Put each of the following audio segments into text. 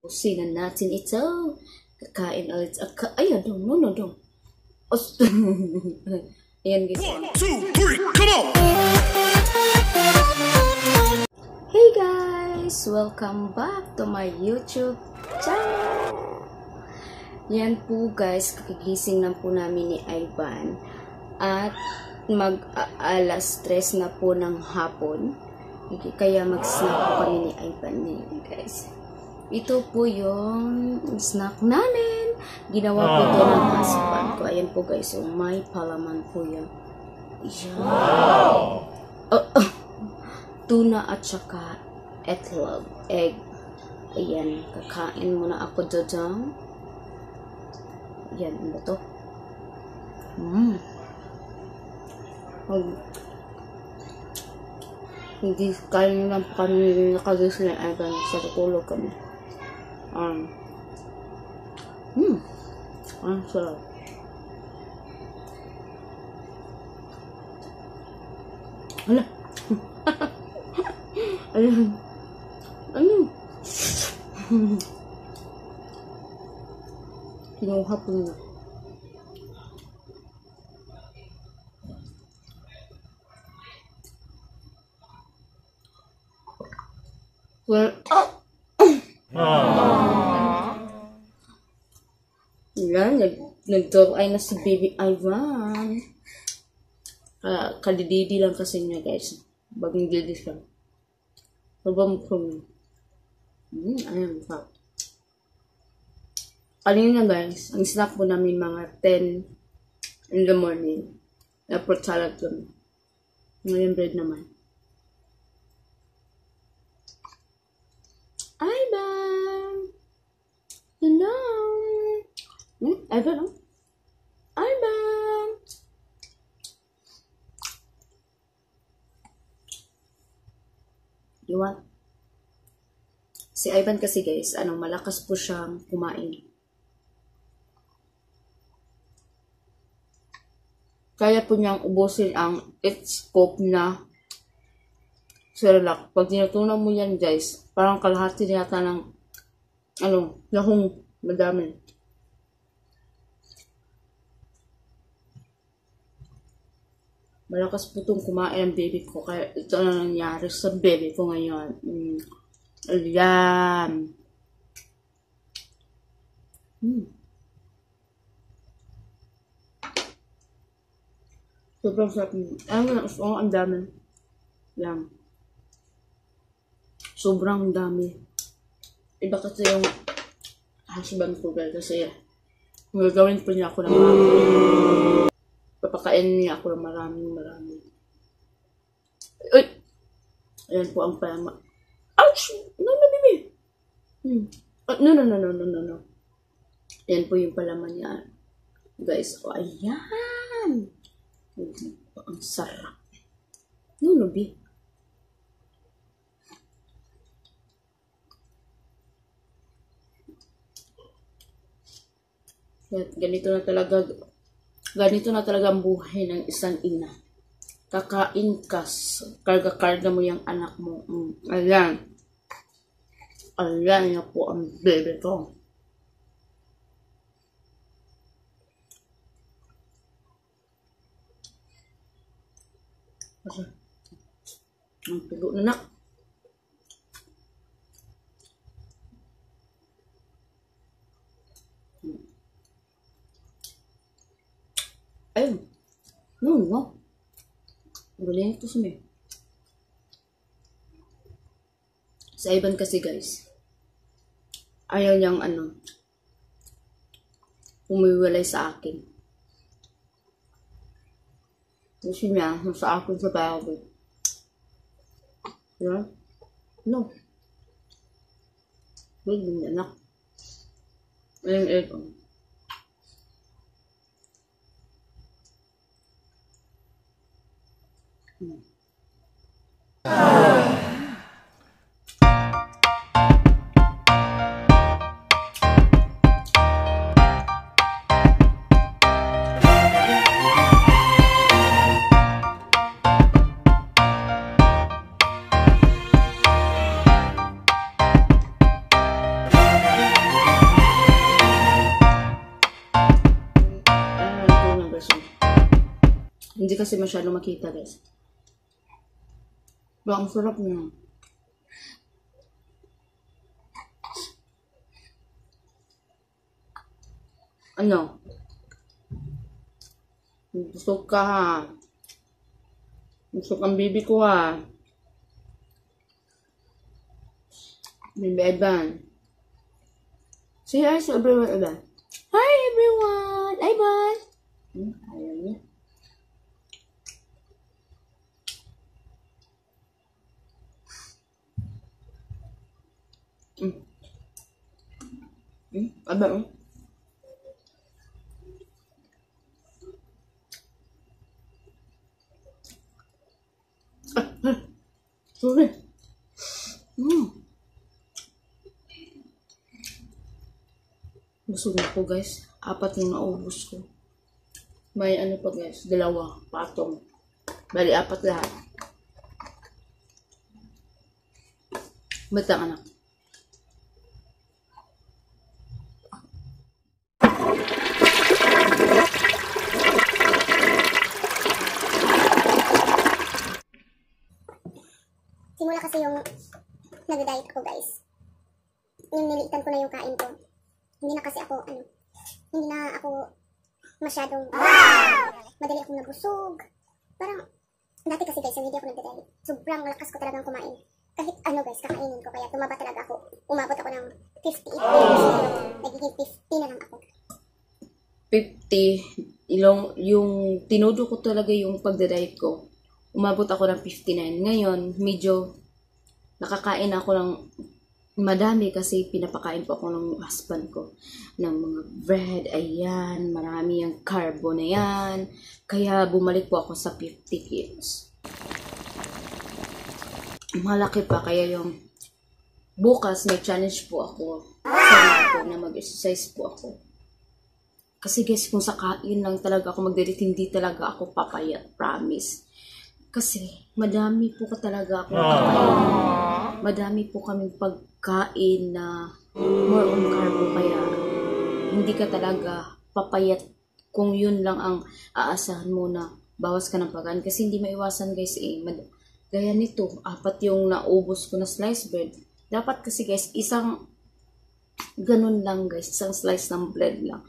Sinan natin ito. Kakain ulit. Ayan dong. No dong. Ayan guys. 1, 2, 3, come on! Hey guys! Welcome back to my YouTube channel. Yan po guys. Kagigising lang po namin ni Ivan. At alas 3 na po ng hapon. Kaya mag-snack po kami ni Ivan ngayon guys. Ito po yung snack namin. Ginawa po ito ng husband ko. Ayan po guys. So, may palaman po yan. Wow! Tuna at saka egg. Ayan. Kakain muna ako doon. Ayan. Ano to? Hindi kaya lang kami nakagising na Ivan sa tutulog kami. Sarap. Hala. Ayan. Ano? Kinuha po na. Well, yan, nag-ay na si baby Ivan. Kalididi lang kasi niya guys. Bagong didi siya. Sabang ayan, sarap. Kanina guys, ang snack po namin mga 10 in the morning. Na fruit salad yun. Ngayon bread naman. Ivan! Hello! Ivan, oh? Ivan! You want? Si Ivan kasi guys, malakas po siyang kumain. Kaya po niyang ubusin ang scoop na Cerelac. Pag tinutunan mo yan guys, parang kalahati yata ng lahong madami. Malakas po itong kumain ang baby ko. Kaya ito na nangyari sa baby ko ngayon. Ayan. Sobrang sarap. Ang dami. Yan. Sobrang dami. Iba kasi yung husband ko guys. Kasi gagawin po niya ako ng marami. Papakainin niya ako ng marami. Uy! Ayan po ang palama. Ouch! No, baby! No. Ayan po yung palaman niya. Guys, ayan! Ang sarap. No, baby. Ganito na talaga ang buhay ng isang ina. Kakain ka, karga-karga mo yung anak mo. Ayan na po ang baby ko. Ang tulo na. Ayun. No. Galing ito sumi. Sa Ivan kasi guys, ayaw niyang umiwalay sa akin. Gusto niya, sa akin sa bago. Diba? No. Wait, hindi anak. Ayun. Hindi kasi masyado makita, guys. Pero ang sarap niya. Ano? Busog ka ha. Busog ang bibi ko ha. Bibi Ivan. Say hi to everyone, Ivan. Hi everyone! Ivan! Ayaw niya. Ivan, sorry. Busog na po guys. 4 yung naubos ko. May ano pa guys. 2 patong. Bali 4 lahat. Batang anak. Simula kasi yung nag-diet ako guys. Yung nilitan ko na yung kain ko. Hindi na kasi ako, hindi na ako masyadong, madali akong nabusog. Parang, dati kasi guys, hindi ako nag-diet. Sobrang lakas ko talagang kumain. Kahit guys, kakainin ko. Kaya tumaba talaga ako. Umabot ako ng 58 kilos. Nagiging 50 na lang ako. 50, yung tinudo ko talaga yung pagda-diet ko. Umabot ako ng 59. Ngayon, medyo nakakain ako ng madami kasi pinapakain po ako ng husband ko ng mga bread, ayan, marami yung carbo na yan. Kaya bumalik po ako sa 50 kilos. Malaki pa, kaya yung bukas may challenge po ako sa na mag-exercise po ako. Kasi guys, kung sa kain lang talaga ako mag-diet, hindi talaga ako papayat, promise. Kasi madami po ka talaga akong kakain. Madami po kaming pagkain na more on carbo, kaya hindi ka talaga papayat kung yun lang ang aasahan mo na bawas ka ng pagkain. Kasi hindi maiwasan guys gaya nito, 4 yung naubos ko na slice bread. Dapat kasi guys, isang ganun lang guys, isang slice ng bread lang.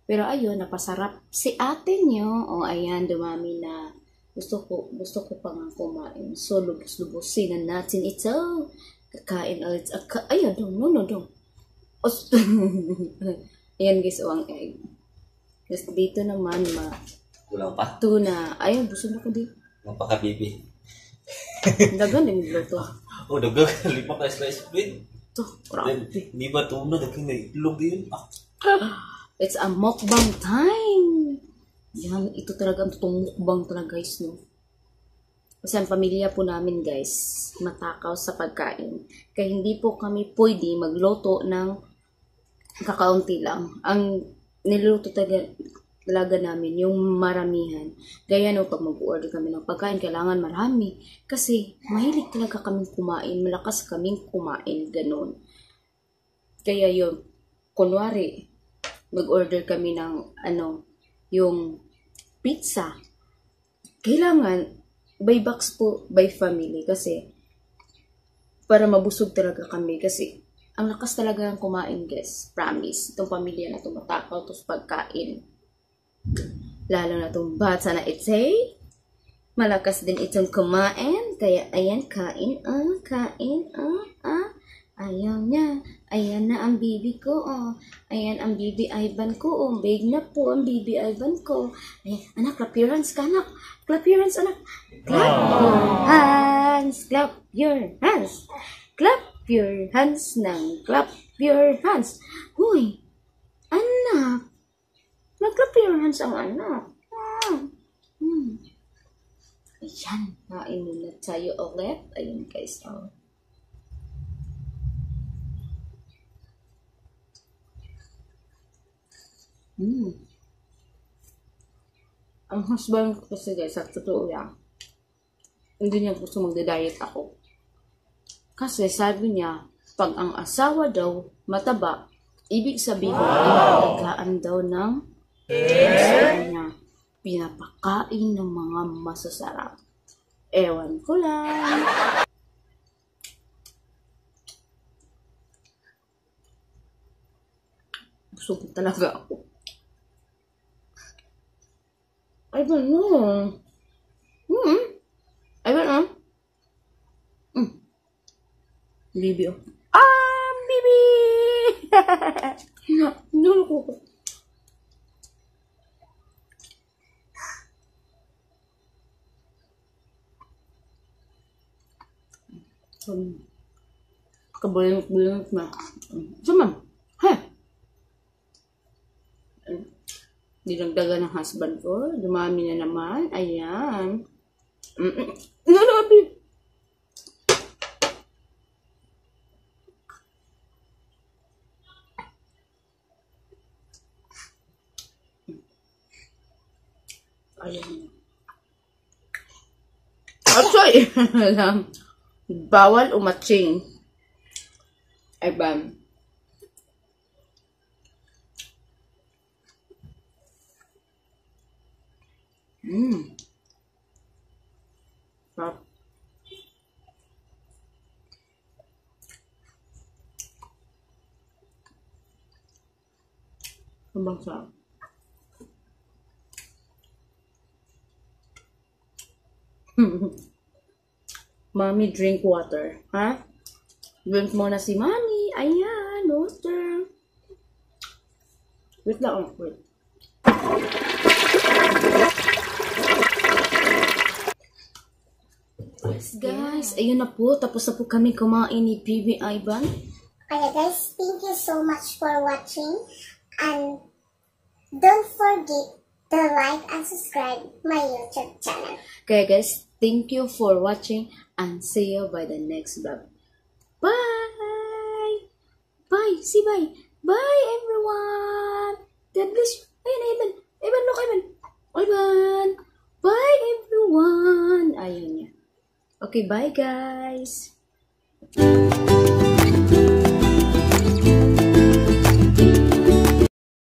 Pero ayun, napasarap si ate nyo. O ayan, dumami na. Gusto ko pa nga kumain. So, lubos-lubusin na natin ito. Kakain ulit. Ayan, dong. Ayan guys, ang egg. Tapos dito naman, Kulang pa? tuna. Ayun, busog na ko dito. Mapaka-baby. Dagan din luto. Oh, dagang 5 ka slice bread. Ito, grabe. Di ba tuna? Dagang na itlog din. It's a mukbang time. Yan, ito talaga ang totoong mukbang talaga guys, no? Kasi ang pamilya po namin guys, matakaw sa pagkain. Kaya hindi po kami pwede magluto ng kakaunti lang. Ang niluto talaga namin, yung maramihan. Gaya no, pag mag-order kami ng pagkain, kailangan marami. Kasi mahilig talaga kaming kumain, malakas kaming kumain, ganun. Kaya yun, kunwari, mag-order kami ng yung pizza. Kailangan by box po, by family, kasi para mabusog talaga kami, kasi ang lakas talaga ng kumain guys, promise. Itong pamilya na itong matakaw to sa pagkain, lalo na itong bata na itay, malakas din itong kumain. Kaya ayan, kain ayaw niya. Ayan na ang bibi ko, Ayan ang bibi Ivan ko, Big na po ang bibi Ivan ko. Ayan, anak, clap your hands ka, anak. Clap your hands, anak. Clap your hands. Clap your hands. Clap your hands nang clap your hands. Huy, anak. Nag-clap your hands ang anak. Ayan, kain muna tayo ulit. Ayan guys, Ang husband ko kasi guys, sa totoo yan, hindi niya gusto magda-diet ako. Kasi sabi niya, pag ang asawa daw mataba, ibig sabihin ay naglagaan daw ng asawa niya. pinapakain ng mga masasarap. Ewan ko lang. Busog talaga ako. I don't know. I don't know. Bibi. Bibi! Doon ko. Kabulimot na. Sama. Ha? Dinagdagan ng husband ko. Dumami na naman. Ayan. Nalabi. Ayan. Actually, alam. Bawal umatching. Ay bam. Sarap. Sobrang sarap. Mommy, drink water. Ha? Drink muna si Mommy. Ayan, water. Wait lang. Wait. Yes, guys. Ayun na po. Tapos na po kami kumain ni PB Ivan. Kaya guys, thank you so much for watching. And don't forget to like and subscribe my YouTube channel. Kaya guys, thank you for watching and see you by the next vlog. Bye! Bye! Say bye! Bye everyone! God bless you! Ayun, Ivan! Ivan, look, Ivan! Ivan! Bye everyone! Ayun niya. Okay, bye guys!